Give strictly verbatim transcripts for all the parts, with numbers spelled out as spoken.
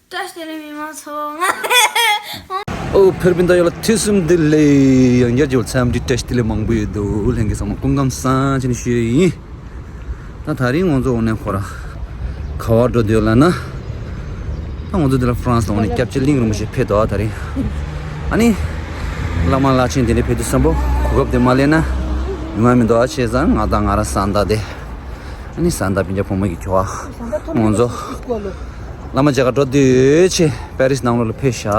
བཀྲ་ཤིས་བདེ་ལེགས་མི་མང་ཚོ། ཨོ་ཕེར་པིན་ད་ཡོད་ལ་ཐུགས་སུམ་བདེ་ལེགས། ཡང་བསྐྱར་གྱི་འཚམས་འདྲི་བཀྲ་ཤིས་བདེ་ལེགས་མང་པོ་ཡོད་འདུག་ལྷན་རྒྱས་ཚང་མ་སྐུ་ཁམས་བཟང་བྱས་ནས་ཞུ་ཡས་ཡིན། ད་དེ་རིང་ང་ཚོ་འོ་ནས་ཁོ་ར་ག་བར་འགྲོ་འདོད་ལབ་ན། ད་ང་ཚོ་འདི་ལ་ཧྥ་རན་སི་ལ་འོ་ནས་སྐྱབས་རྗེ་གླིང་རིན་པོ་ཆེ་ཕེབས་འདུག་ད་རིང་། ཨ་ནི་བླ་མ་བླ་ཆེན་དེ་འདྲ་ཕེབས་དུས་བསམ་པོ་གོ་སྐབས་དེ་མ་ལེན་ན་ཡོང་ཡ་མི་འདུག་ཨ་བྱས་ཙང་ང་དང་ང་ར་བཟའ་ཟླ་དེ། ཨ་ནི་བཟའ་ཟླ་སྤུན་ཀྱག་བུ་མོ་གི་ཁྱོ་ག་ང་ཚོ་བླ་མ་མཇལ་ག་འགྲོ་འདོད་བྱས་པེ་རིས་ནང་ལོགས་ལ་ཕེབས་ཤག་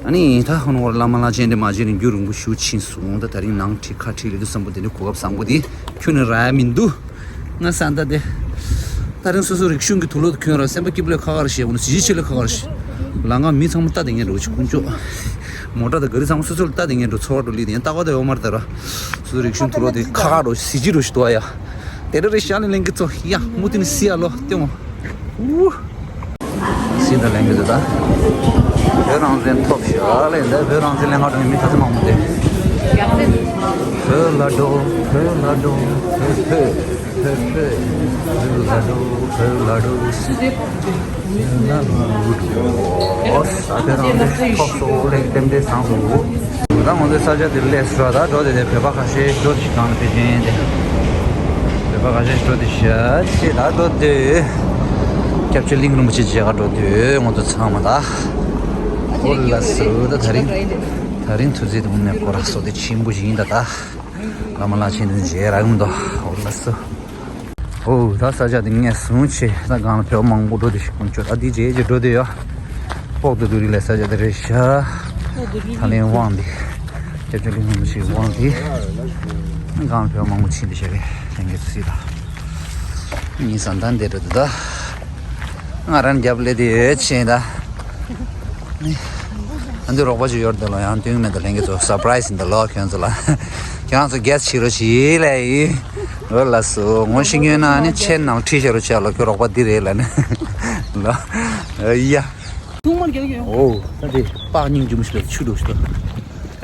ཨ་ནི་ད་ཧོན་ཧོར་བླ་མ་བླ་ཆེན་དེ་མ་མཇལ་ནས་རྒྱུན་རིང་པོ་ཞེ་པོ་ཕྱིན་སོང་། ད་དེ་རིང་ནང་ཁྲིད་ཁ་ཁྲིད་ལས་དུས་བསམ་པོ་དེ་འདྲའི་གོ་སྐབས་བཟང་པོ་དེ་ཁྱོན་ནས་རག་ཡ་མི་འདུག་ང་བཟའ་ཟླ་དེ། ད་རིང་སོ་སོ་རིག་གཞུང་གི་དུག་ལོག་དེ་གྱོན་ར་སེམས་པ་སྐྱིད་པོ་ལས་ཁག་ཁག་རེད་ཤག་འོ་ན་གཟི་བརྗིད་ཆེ་ལས་ཁག་ཁག་རེད་ཤག་ལམ་ཁ་མི་ཚང་མ་ལྟ་བསྡད་མཁན་འདྲ་བོ་ཅིག་དཀོན་མཆོག་མོ་ཊ་དང་ག་རི་ཚང་མ་སོ་སོ་ལ་ལྟ་བསྡད་མཁན་འདྲ་བོ་ཚོར་བ་འདྲ་བོ་སླེབས་ཏེ་ཡང་ལྟ་ག་ད་ཡོད་མ་རེད་ད་ར། སོ་སོ་རིག་གཞུང་དུག་ལོག་དེ་ཁག་ཁག་འདྲ་བོ་ཅིག་གཟི་བརྗིད་འདྲ་བོ་ཞིག་འདུག་ཨ་ཡ། དེ་འདྲ་རེད་ཤག་ལས་ལྷན་རྒྱས་ཚོ་ཡ་མུ་མཐུད་ནས་གཟིགས་ཨ་ལོ་ལྟོས་མོ། ཨུ། སྲིད་དང་ལྷན་རྒྱས་ཚོ་ད། བོད་རང་བཙན་ཐོབ་ཤག་ལས་འདི་བོད་རང་བཙན་ལས་ང་འགྲོ་མི་ཐ་ཚི་མང་མོ་དེ། བོད་ལ་འགྲོ་བོད་ལ་འགྲོ་བོད་བོད་བོད་བོད་བོད་ལ་འགྲོ་བོད་ལ་འགྲོ་སྲིད། ཨོ་ས་བོད་རང་བཙན་ཐོབ་སོང་ལས་རྟེན་འབྲེལ་བཟང་སོང་། ད་ང་ཚོའི་ས་ཆ་དེ་སླེབས་སོང་། ད་འགྲོ་དེ་དེ་བོད་པ་ཁ་ཤས་འགྲོ་དེ་ཞིག་གང་ལ་ཕེབས་ཀྱིན་དེ། བོད་པ་ཁ་ཤས་འགྲོ་དེ་ཤ་ཆེ་ད་འགྲོ་དེ། སྐྱབས་རྗེ་གླིང་རིན་པོ་ཆེ་མཇལ་ག་འགྲོ་དེ་ང་ཚོ་ཚང་མ་ད། འོ་ལགས་སོ་ད་དེ་རིང་། དེ་རིང་ཐུགས་རྗེ་དུ་མེད་སྐོར་ར་སོ་དེ་ཆེན་པོ་ཞིག་ཡིན་ད་ད། བླ་མ་བླ་ཆེན་དུ་མཇལ་རག་མི་འདུག་འོ་ལགས་སོ། ཨོ་ད་ས་ཆ་དེ་ངས་བཟུང་ཆེ་ད་གང་ལ་བོད་མང་པོ་འགྲོ་དེ་ཤི་ཀུན་ཆོད་ད་དེ་རྗེས་ཀྱི་འགྲོ་དེ་ཡོད། སྤོག་ཏུ་དུ་རི་ལ་ས་ཆ་དེ་རེད་ཤག་ད་ལན་དབང་དེ། སྐྱབས་རྗེ་གླིང་རིན་པོ་ཆེའི་དབང་དེ། གང་ལ་བོད་མང་པོ་ཕྱིན་དེ་ཤ་རེད་ལྷན་རྒྱས་ཚོ་སྲིད་ད། ངའི་བཟའ་ཟླ་འདི་འདྲ་འདུག་ད། ང་རང་རྒྱབ་ལས་དེ་ཡོད་ཆེ་ད། ཨ་འདི་རོགས་པ་ཅིག་ཡོད་འདི་ལོ་ཡང་དུས་མེད་དུ་ལེན་གི་ཚོ་སར་པ་རའི་སི་འདི་ལོ་ཁྱོད་ཚོ་ལ། ཁྱོད་ཚོ་གེ་སི་ཊི་བྱེད་རོགས་བྱེད་ལ་ཡིན། འོ་ལགས་སོ་ངོ་ཤེས་ཉོན་ན་ནི་ཆེན་ནང་ཁྲིད་བྱེད་རོགས་བྱེད་ལ་ཁྱོད་རོགས་པ་འདི་རེད་ལ་ནི། ལོ། ཡ། ཐུག་མར་རྒྱག་ཡོད། ཨོ། ད་དེ་པགས་སྙིང་རྗེ་མོ་ཞིག་ལ་ཆུ་འགྲོ་ཞིག་ལ།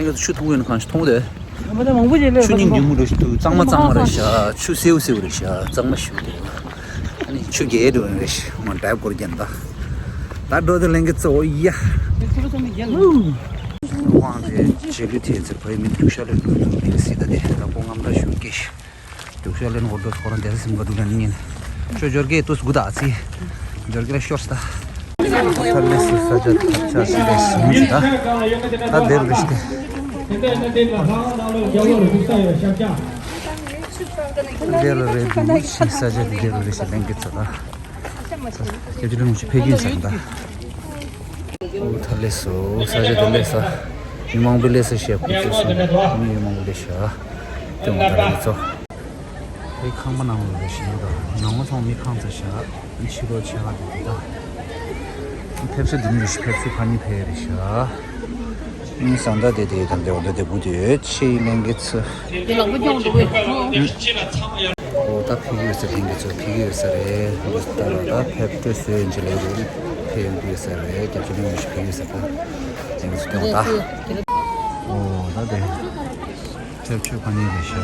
ཁྱོད་ཚོ་ཆུ་འཐུང་གི་ཡོད་ན་གང་ཞིག་འཐུང་དེ། ཆུ་སྙིང་རྗེ་མོ་འགྲོ་ཞིག་འདུག་གཙང་མ་གཙང་མ་རེད་ཤག་ཆུ་སེའུ་སེའུ་རེད་ཤག་གཙང་མ་ཞིག་འདུག་ཨ་ནི་ཆུ་རྒྱས་འགྲོ་ཡོང་རེད་ཤག་མ་ཌའིབ་སྐོར་རྒྱབ་ད། ད་འགྲོ་དེ་ལེན་གི་གཙོ་བོ་ཡ། དབང་དེ་རྗེས་ལུས་ཐེབས་ཚེ་བའི་མི་རྒྱུག་ཤར་ལེན་དགོས་འདུག་ལེན་སྲིད་ད་དེ་ད་ཁོ་ངམ་ར་ཞུ་སྐད་ཤག་རྒྱུག་ཤར་ལེན་འོར་འགྲོ་ཁོ་རང་དེ་སེམས་ག་འདུག་ལེན་ཉིན། ཁྱོད་འབྱོར་སྐད་ཏུས་དགུ་དག་ཚིག་འབྱོར་སྐད་ལ་ཤོར་སི་ད། ཐར་ལེ་སི་ས་ཆ་ཐར་ཆ་སི་ལེ་སི་མི་ད། ད་དེར་རེ་ཤི་ཏེ། དེར་རེ་དུ་ཤི་ས་ཆ་དེར་རེ་ཤི་ལེན་གི་ཚོ་ད། སྐྱབས་རྗེ་གླིང་རིན་པོ་ཆེ་ཕེབས་ཀྱིན་ཟེར་ད། ཨོ་ཐར་ལེ་སི་ས་ཆ་དེ་ལེ་ས། མི་མང་པོ་ལེ་ས་ཤེས་ཁུ་ཚོ་སོང་། མི་མང་པོ་ལེ་ཤ། དེ་མ་ཐར་ལེ་ཚོ། ཁོའི་ཁང་པ་ནང་ལ་རེ་ཞིག་ཡིན་ད། ནང་ལ་ཚང་མི་ཁང་ཚ་ཤག་ཕྱི་ལོགས་ཆེ་ལ་དེ་དེ་ད། ཕེབས་བསུ་འདི་མི་རེ་ཞིག་ཕེབས་བསུ་ཕ་ནི་ཕེ་རེ་ཤག་ཨིན་སང་ད་དེ་དེ་ད་འདྲ་འོ་ད་དེ་བུ་དེ་ཆེ་ལེན་གི་ཚུ། དེ་ལག་པ་རྒྱང་འགྲོ་བས། ཨོ་ད་ཕེབས་ཡོད་ས་ལེན་གི་ཚུ་ཕེབས་ཡོད་ས་རེད། ད་ལ་ད་ཕེབས་བསུ་སོས་འཇི་ལེ་རེད་ཕེབས་ཡོད་ས་རེད། རྒྱབ་ཆ་ལེན་གི་ཚུ་ཕེབས་ཡོད་ས་ད་ལེན་གི་ཚུ་སྟོན་ད། ཨོ་ད་དེ། ཁྱབ་ཆོས་ཕ་ནི་རེད་ཤག་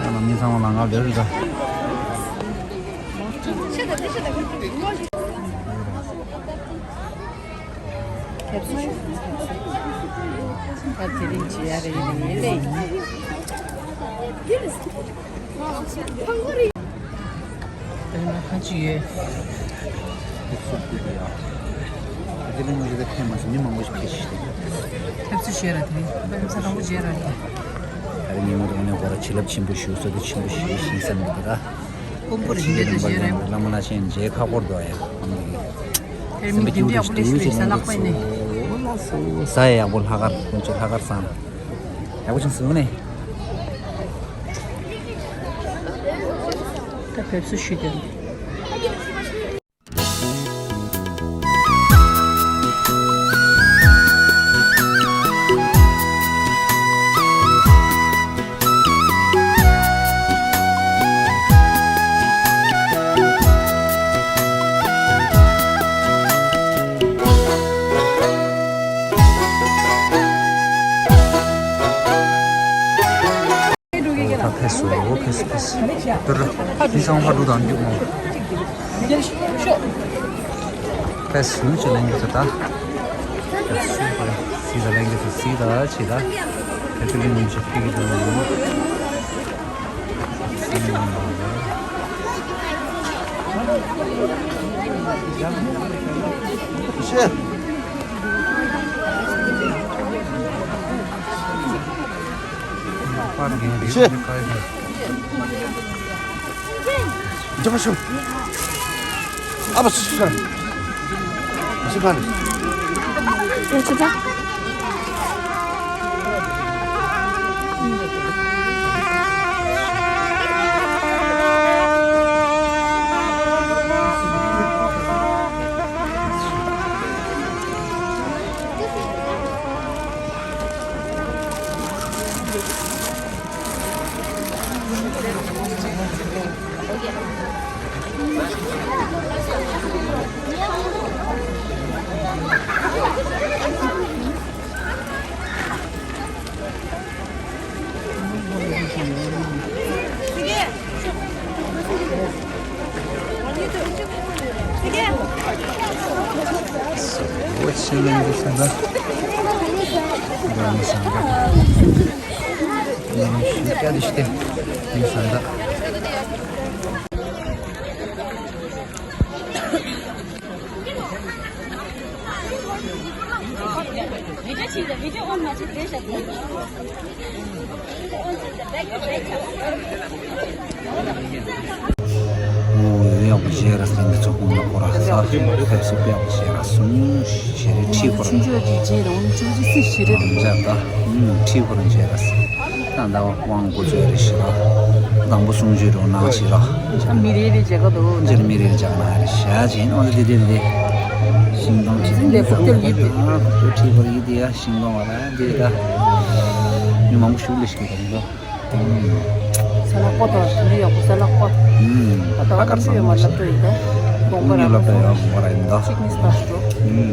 ཨ་ལ་མི་ཚང་མ་ལ་ང་བེར་རེད་ད། ཁྱབ་སུ་ཞུ། ད་དེ་རིང་བྱེད་ཡ་རེད་ཡིན་ལེ། དེ་ན་ཁ་ཅིག་ཡོད། ཁྱབ་སུ་ཁུལ་དུ་ཡ། ད་དེ་ལ་ངོ་ཤེས་ད་ཁྱད་མ་སོང་མི་མང་པོ་ཞིག་ཕེབས་ཤིག་ཁྱབ་སུ་བྱས་ར་དེ་རིང་ད་ཡིན་ས་དང་པོ་བྱས་ར་དེ། ད་རིང་ཉིན་མོ་དང་ནས་སྒོ་ར་བྱིན་རླབས་ཆེན་པོ་ཞུ་བསོད་བདེ་ཆེན་པོ་ཞུ་ཞིག་བསམ་གྱི་འདུག་ད། དཀོན་པོ་རེད་འདི་ད་བྱས་ར། བླ་མ་ལ་ཆེན་མཇལ་ཁ་པོར་འདུག་ཡ། དེར་མི་དེ་འདྲ་ཡག་པོ་ལས་ཤིག་རེད་ས་ལག་པ་ནས། ས་ཡ་ཡག་པོ་ལྷག་དཀར་དཀོན་མཆོག་ལྷག་དཀར་སང་། ཡག་པོ་ཅིག་བཟོས་ནས། ད་ཕེབས་བསུ་ཞུས་དོན། ད་ཕེབས་སོ་ཕེབས་སོ་ཕེབས་སོ། དེར་མི་ཚང་མ་འགྲོ་དང་རྒྱུག་མོ། ད་ཕེབས་སོ་ཕེབས་སོ། ཕེ་སུ་ཅི་ལེན་གི་ད། ད་སུ་པ་སི་ད་ལེན་གི་ད་སི་ད་ཆི་ད། ཕེ་ཁི་ལིན་ཅི་ཕི་གི་ད། ཤེ། ཤེ། རྒྱབ་ཤོག་ཨ་བ་སུ་ཤོག་སུ་ཕ་ནི། ཡ་ཆི་ད། ཡག་པོ་བྱས་ར་སེམས་ཀྱི་ཚོགས་ཀུན་ལ་སྐོར་ར་ས་ཕེབས་སུ་དཔེ་ཡག་པོ་བྱས་ར་སོང་ཞེ་རེ་ཁྲིད་སྐོར་ཆུང་ཆུང་གི་རྗེས་ར་འོང་ཆུང་ཆུང་སི་ཞེ་རེ་རང་འཇགས་ད་ཁྲིད་སྐོར་བྱས་ར་སོང་། ད་ཟླ་བ་དབང་བསྐུར་ཚོད་རེ་ཞིག་ར། དང་པོ་གསུང་ཆོས་རོ་ནང་ཞིག་ར། ད་མི་རེ་རེ་མཇལ་ཁ་འདུག་འཇིར་མི་རེ་རེ་མཇལ་ཁ་ན་རེ་ཞག་ཅིག་ནང་དེ་དེ་རེ། ཤིང་སྡོང་ཅིག་འཛིན་ལས་ཁུག་ཏེ་ཡིད་དེ། ཁུག་ཏེ་ཁྲིད་པར་ཡིད་དེ་ཡ་ཤིང་སྡོང་བ་ར་དེ་ད། མི་མང་པོ་ཞུགས་ལེ་ཞིག་གི་དང་པོ། ས་ལ་ཀོ་དང་ཞུ་ཡག་པོ་ས་ལ་ཀོ། ཨ་ཀར་སང་མ་ལབ་འགྲོ་ཡིན་ད། དགོངས་པ་ར་ལབ་འགྲོ་ཡག་པོ་ར་ཡིན་ད། ཅིག་ནི་སྟར་འགྲོ། ཨུམ།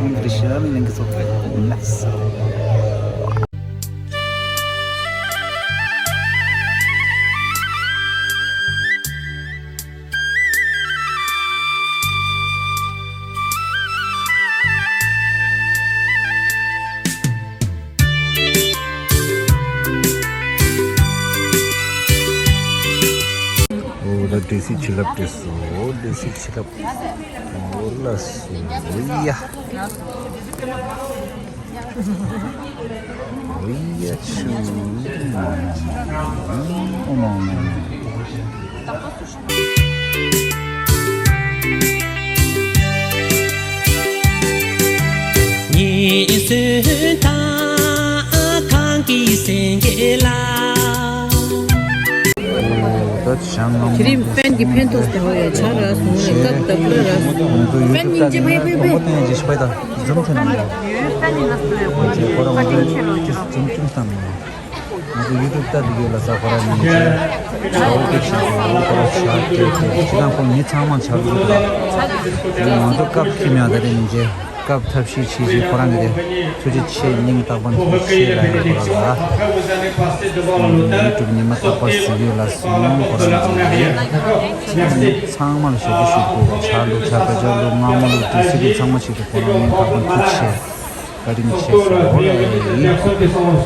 ཨུམ་དེ་ཤི་ར་ནི་ལེན་གི་ཚོགས་པའི་ལགས། འོ་ད་ཌི་སི་ཆུ་ལབ་ཏེ་སོ། ཌི་སི་ཆུ་ལབ། འོ་ལ་སོ་ཡ། འོ་ཡ་ཆུ། འོ་མ་འོ་མ། ཉི་སུན་ཐང་གང་གི་སེང་གེ་ལ། ད་ཅང་ངམ་དེ་རིང་ཕན་གྱི་ཕན་ཐོགས་དེ་ཧོ་ཡ་ཆ་ར་སོང་རེ་ཀ་ཏབ་ར་ར། ཧོང་ཏུ་ཡུ་ཕན་ཡིན་ཅེ་ཕའི་ཕའི་ཕའི། ཧོང་ཏུ་ཡུ་ཕན་ཡིན་ཅེ་ཕའི་ད་ཛུམ་ཐོན་ནི་ཡ། ཁོ་རང་ཧོང་ཏུ་ཀིས་ཛུམ་ཅུང་ཙམ་ཡིན། ང་ཚོ་ཡུ་ཊུབ་ལྟ་དུས་ཡོད་ལ་ས་ཁོ་རང་ཉིད་ཀྱིས་ཁྲའོ་ཏི་ཞིག་གི་ཁོ་རང་ཤ་སྤྲད་དེ་ཁྱེད་རང་ཁོ་མི་ཚང་མ་ཆ་རུ་འདུག་ང་ཚོ་སྐབས་ཁྱིམ་ཡང་ད་རེ་ཉིན་བྱེད་སྐབས་ཐབས་ཤེས་ཆེ་ཆེ་ཁོ་རང་གི་དེ་ཐུགས་རྗེ་ཆེ་སྙིང་ཐག་པ་ནས་ཐུགས་རྗེ་ཆེ་ལ་ཡང་ཁོ་རང་ལ་ཡུ་ཊུབ་ཉི་མ་རྟག་པར་གཟིགས་ཡོད་ལ་སོང་ཁོ་རང་གི་ཚང་མར་ཞབས་ཕྱི་ཞུ་དགོས་ཆ་ལུགས་ཆ་ཕ་ཆ་ལུགས་སྔ་མོ་ལུགས་དུས་སྲིད་ཀྱི་ཚང་མ་ཆེད་དུ་ཁོ་རང་སྙིང་ཐག་པ་ནས་ཐུགས་རྗེ་ཆེ། བཀའ་དྲིན་ཆེ་ཟེར་བ་ལ་ཡིན།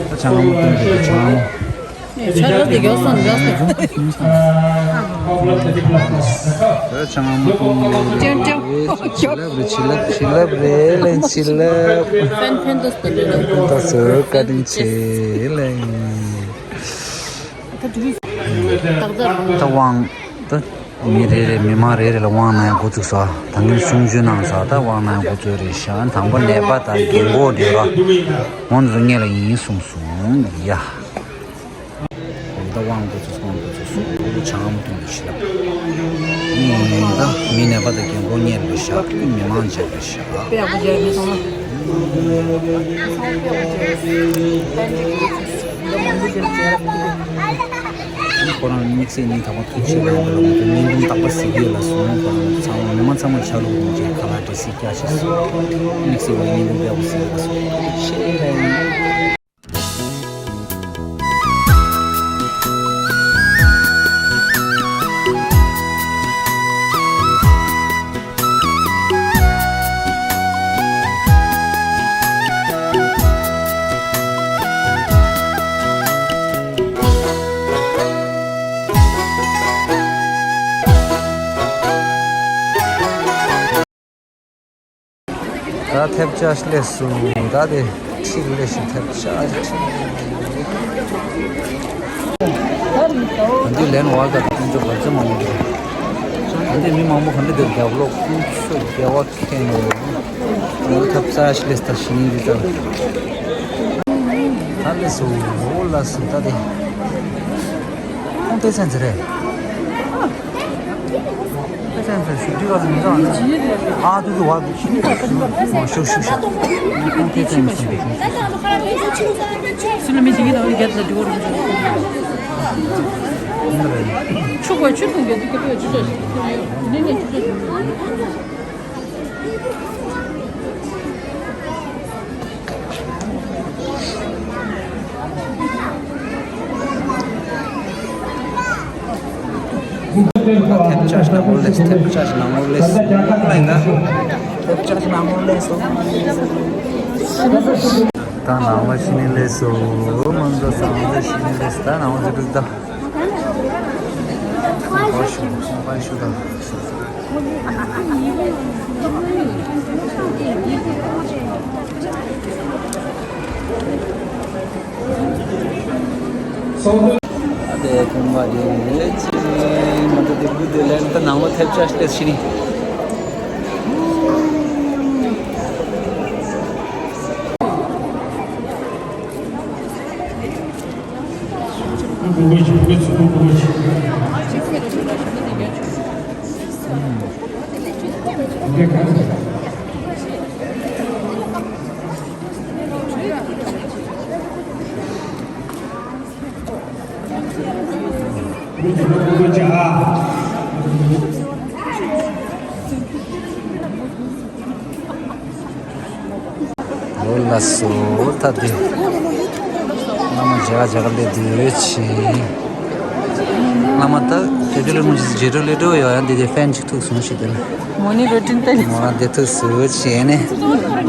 ད་ཆང་ངམ་སྟོན་དེ་ཆང་ངམ། ཆ་ར་དེ་གྱོགས་སོང་གྱོགས་སོང་། ད་ཆང་ངམ་སྟོན་དེ་ཅན་ཅན་ཆི་ལབ་རེད་ཆི་ལབ་ཆི་ལབ་རེད་ལན་ཆི་ལབ། ཕན་ཕན་ཏོ་སྟོན་རེད་ལན། ཕན་ཏོ་སུ་བཀའ་དྲིན་ཆེ་ལན། ད་དུས་ད་དབང་ད། མི་རེ་རེ་མི་མང་རེ་རེ་ལ་དབང་གནང་ཡག་འགོ་བཙུགས་སོ། ད་ངས་གསུང་ཆོས་གནང་ས་ད་དབང་གནང་ཡག་འགོ་བཙུགས་རེད་ཤག་དང་པོ་ནད་པ་དང་རྒན་གོག་འདྲེ་ར་འོང་དུ་ངེད་ལ་ཡིན་གསུངས་སོང་ཡ། འོ་ད་དབང་འགོ་བཙུགས་སོང་འགོ་བཙུགས་སོང་འོ་བྱང་མོ་དུང་དུ་ཤི་ལབ། ད་མི་ནད་པ་དང་རྒན་གོག་ངེད་ལ་ཤག་མི་མང་བྱས་པ་ཤག་ཁོ་རང་དམིགས་བསལ་སྙིང་ཐག་པ་ཐུགས་རྗེ་ཆེ་ལ་ཡོད་པ་ལ་ང་ཚོ་བརྙན་ཐུང་རྟག་པར་གཟིགས་ཡོད་ལ་སོང་ཁོ་རང་ཚང་མ་མི་མང་ཚང་མ་ཆ་ལུགས་རིན་ཆེན་ཁ་ལག་འདྲ་སིག་རྒྱག་ཤེས་སོང་། དམིགས་བསལ་བརྙན་ཐུང་དཔེ་པོ་གཟིགས་ཡོད་ལ་སོང་ཐུགས་རྗེ་ཆེ་ལ་ཡིན། ད་ཐེབས་ཆག་སླེབས་སོང་། ད་དེ་ཁྲིད་སླེབས་ཤིང་ཐེབས་ཆག་ཁྲིད། ད་འདི་ལན་བར་ད་དེ་ཅུང་ཅུང་བར་ཆད་མང་པོ་འདུག་ད་འདི་མི་མང་པོ་ག་འདྲ་འདུག་རྒྱབ་ལོགས་ཁོང་ཚོས་རྒྱལ་བ་ཁེངས་ནས་ད་ཐེབས་ཆག་སླེབས་ད་ཤི་ནི་རེད་ད། ད་སླེབས་སོང་། འོ་ལགས་སོ། ད་དེ་ཁོང་ཏེ་སན་ཟེར་རེད། ཨ། དུ་དུ་བ་དུ། ཨོ་ཤུག་ཤུག་ཤུག། ཁོང་ཁྱེད་ཅན་མི་སྲིད་པའི་ཤུག་ཤུག་ཤུག། སུ་ལ་མི་དེ་གི་ནང་རྒྱ་ལ་འགྲོ་བར་འགྲོ། ཆུ་བ་ཆུ་དུང་རྒྱ་དུ་གི་པོ་ཆུ་ཆ་ནི་ནི་ཆུ་ཆ། ཐེབས་ཆག་ནང་ལོགས་ལས། ཐེབས་ཆག་ནང་ལོགས་ལས། ཐེབས་ཆག་ནང་ལོགས་ལས་སོ། ད་ནང་ལ་ཤི་ནི་ལས་སོ། མང་ཚོགས་ཚང་མ་ཤི་ནི་ལས། ད་ནང་ལ་ཟེར་དུས་ད། ཁོང་པར་ཞུ། ཁོང་པར་ཞུ་ད། ཨ་དེ་ཁོང་པ་དེ་ལས་ཅི་མ་ད་དེ་བུ་དེ་ལས་ད་ནང་ལོགས་ཐེབས་ཆག་སླེབས་ཤི་ནི། ལོ་ལ་སོ་ཐ་དེ། བླ་མ་མཇལ་ཁ་མཇལ་ཁ་སླེབས་དུས་ཡོད་ཆེ། བླ་མ་ད་དེ་དེ་ལས་མི་ཇེ་རོ་ལེ་རོ་ཡོད་ཡང་དེ་དེ་ཕན་ཅིག་ཐུག་སོང་ཞིག་དེ་ལ། མོ་ནི་རོ་ཏིན་ཏན། མོ་རང་དེ་ཐུག་སུ་བྱས་ནས།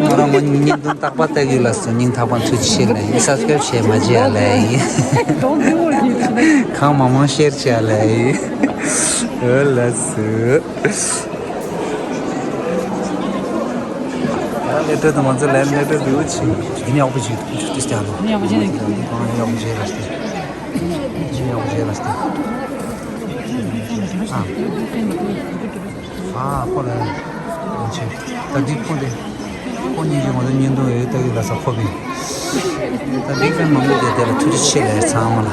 མོ་རང་མོ་ཉིན་དུ་རྟག་པ་ལྟ་གི་ལ་སོ་སྙིང་ཐག་པ་ཐུག་ཆེ་ལ་ཡིན། སབ་སི་ཀ་རབ་བྱས་མ་བྱས་ཡ་ལ་ཡིན། གང་མང་མང་ཤེར་བྱས་ལ་ཡིན། ཨོ་ལ་སུ། ལས་སྤྲོད་དང་ང་ཚོ་ལས་ལས་སྤྲོད་འདུག་ཆེ། ཡིན་ཡག་པོ་བྱེད་འདུག་ཅིག་ཏིས་ཏ་ལོ། ཡིན་ཡག་པོ་བྱེད་འདུག་ཡིན་ཡག་པོ་བྱེད་ལ་སྟེ། ཡིན་ཡག་པོ་བྱེད་ལ་སྟེ། ཨ། ཨ་ཁོ་ལ་ཡང་ཆེ། ད་འདི་ཁོ་དེ། ཁོ་གཉིས་ཀྱི་ང་ཚོ་བརྙན་ཐུང་ཡོད་ལྟ་གི་ལ་ས་ཁོ་བི། ད་འདི་ཀན་མང་པོ་དེ་དེ་ལ་ཐུགས་རྗེ་ཆེ་ལ་ཚང་མ་ལ།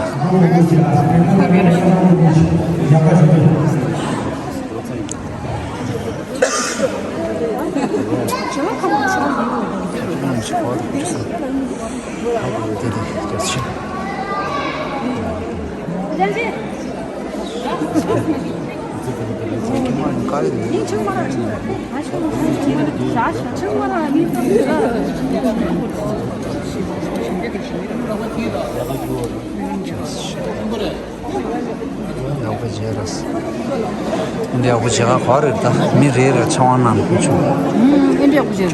ཡག་པོ་བྱས་ར། འདི་ཡག་པོ་བྱས་ག་ག་རེད་ད། མི་རེ་རེ་ཆང་བ་ནང་ལ་ཕུལ་ཆོག་ཨུམ། ཨེ་འདྲ་ཡག་པོ་བྱས་ར།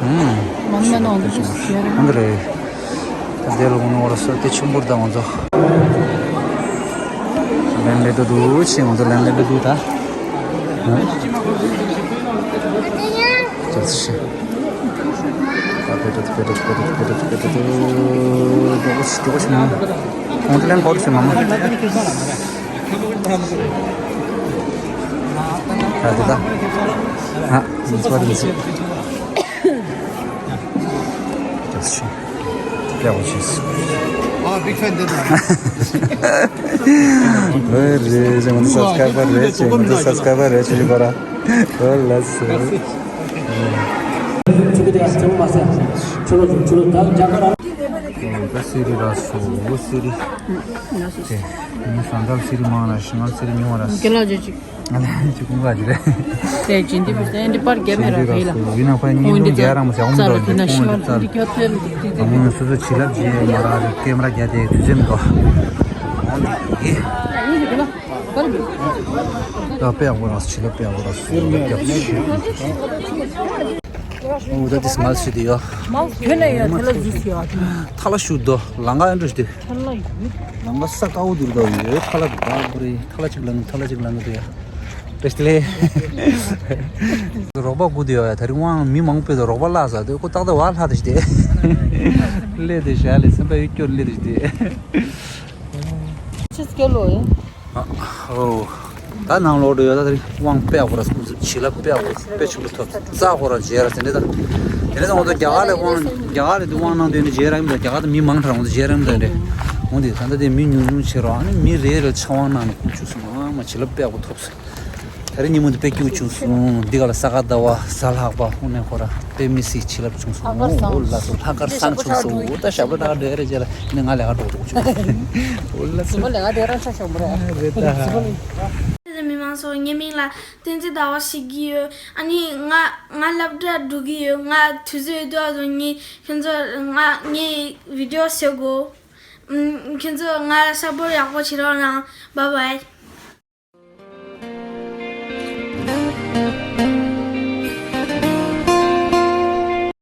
ཨུམ། མང་ན་ནང་དུ་བྱས་ར། འདི་རེད། ད་དེ་ལ་ངོ་ནོར་སོ་དེ་ཆུང་པོར་ད་ང་ཚོ། ལན་ལེ་དུ་དུ་ཆེ་ང་ཚོ་ལན་ལེ་དུ་དུ་ད། ཅག་ཤི། ད་པེ་ཏོ་པེ་ཏོ་པེ་ཏོ་པེ་ཏོ་པེ་ཏོ་དུ་དུ་དུ་དུ་དུ་དུ་དུ་ཆེ། ཁོང་ཚོ་ལན་གོར་ཆེ་མ་མ། ད་དུ་ད། ཨ། མི་ཚོ་རིམ་ཆེ། ཡག་པོ་བྱས། ཨ། བི་ག་ཕེན་དེ་ད། ཨོ་རེད་ཅེ་ང་ཚོ་སབ་སི་ཀ་རའེ་བར་རེད་ཅེ། ང་ཚོ་སབ་སི་ཀ་རའེ་བར་རེད་ཅེ་ལི་གོ་ར། ཨོ་ལ་སོ། ད་སི་རི་ར་སོ་སི་རི། དེ་ངའི་ཟངས་ཁབ་སི་རི་མང་ལ་ཤིང་ཁབ་སི་རི་ཉུང་བ་ར་སོ། རྒན་ལགས་ཅིག་ང་ལ་ཅིག་ཁུངས་ག་ཅི་རེད། དེ་ཇིན་དི་བི་སེ་འདི་པར་རྒྱབ་མེད་ར་རེད་ལ། ཡིན་ན་ཁོ་བརྙན་ཐུང་རྒྱག་རང་མ་ཟེར་ཨོམ་འདྲ་འདི་ཁོང་འདི་རྩ་ལ། ཨ་མོ་སོ་སོ་བྱིན་རླབས་བྱེད་མ་རག་རེད། ཀེམ་ར་རྒྱག་དེ་དུས་ཚོད་མི་འདུག་ཨོམ་འདི་ཡེ། ད་དཔེ་ཡག་པོ་རག་སོ། བྱིན་རླབས་དཔེ་ཡག་པོ་རག་སོ། བྱིན་རླབས་རྒྱབ་ཤིག་ཨོ་ད་དེ་སི་མལ་ཤི་དེ་ཡོ། མལ་དེ་ན་ཡ་ཐལ་ལ་ཟུ་སི་ཡ། ཐལ་ལ་ཤུ་དོ་ལང་ག་ཨན་འགྲོ་ཤི་དེ། ཐལ་ལ་ཡོད། ལང་ག་ས་ཀའོ་དུ་དོ་ཡོད། ཐལ་ལ་དུ་ད་བུ་རེ་ཐལ་ལ་ཅིག་ལང་ཐལ་ལ་ཅིག་ལང་གི་དུ་ཡ། བཀྲ་ཤིས་བདེ་ལེགས། རོགས་པ་སྒུག་དུ་ཡོད་ཡ། ད་རིང་དབང་མི་མང་པོས་དུ་རོགས་པ་བརླག་ས་དུ་ཁོ་ཏག་ཏག་བ་ལྷག་དུ་ཞིག་དེ་སླེབས་དེ་ཞག་ལས་སེམས་པ་ཡོད་སྐྱོར་སླེབས་དེ་ཞིག་དེ། ཆི་སྐད་ལོ་ཡིན། ཨོ། ད་ནང་ལོགས་འགྲོ་ཡོད། ད་དེ་རིང་དབང་དཔེ་ཡག་པོ་ར་སྐུ་གཟུགས་བྱིན་རླབས་དཔེ་ཡག་པོ་དཔེ་ཆེན་པོ་ཐོབ། རྩ་ཧོ་ར་མཇལ་ར་ཟེར་འདྲ་ད། དེ་ནས་ང་ཚོ་རྒྱ་གར་ལ་དབང་རྒྱ་གར་ལ་དུ་དབང་གནང་དུས་ནི་མཇལ་ར་ཡིན་པ། རྒྱ་གར་དུ་མི་མང་དྲགས་ང་ཚོ་མཇལ་ར་ཡིན་པ་འདྲ་འདྲ་འོང་དུས་ད་ལྟ་དེ་མི་ཉུང་ཉུང་བྱེད་རོགས། ཨ་ནི་མི་རེ་རེ་ཕྱག་དབང་གནང་ནས་སྐུ་བཅུག་སོང་། ཨ་མ་བྱིན་རླབས་དཔེ་ཡག་པོ་ཐོབ་སོང་། ད་རེས་ཉིན་མོ་འདི་དཔེ་སྐྱིད་པོ་བྱུང་སོང་། འདི་ག་ལ་ས་ག་ཟླ་བ་གཟའ་ལྷག་པ་དངོས་གནས་ཁོ་ར་དཔེ་མི་སྲིད་བྱིན་རླབས་བྱུང་སོང་། ལྷག་དཀར་བཟང་། འོ་ལགས་སོ། ལྷག་དཀར་བཟང་བྱུང་སོང་། འོ་ད་ཞབས་བྲོ་ད་ག་འགྲོ་རེ་རེ་བྱས་ལ་ནི་ང་ལས་ཀ་འགྲོ་འགྲོ་བྱུང་། འོ་ལགས་སོ། ཟིན་པ་ལས་ཀ་དེ་རང་ཆ་ཞོག་མ་རེད། རེད་ད། མི་མང་ཚོ་ངའི་མིང་ལ་བསྟན་འཛིན་ཟླ་བ་ཞིག་གི་ཡོད། ཨ་ནི་ང་ང་སློབ་གྲྭ་འགྲོ་གི་ཡོད། ང་དུས་ཚོད་ཡོད་དུས་ཨ་ཚོ་ངས་ཁྱོད་ཚོ་ང་ངའི་བི་ཌི་ཡོ་བཟོ་དགོས། ཨམ། ཁྱོད་ཚོ་ང་ལ་ས་པོར་ཡག་པོ་བྱེད་རོགས་གནང་། བཱའི་བཱའི།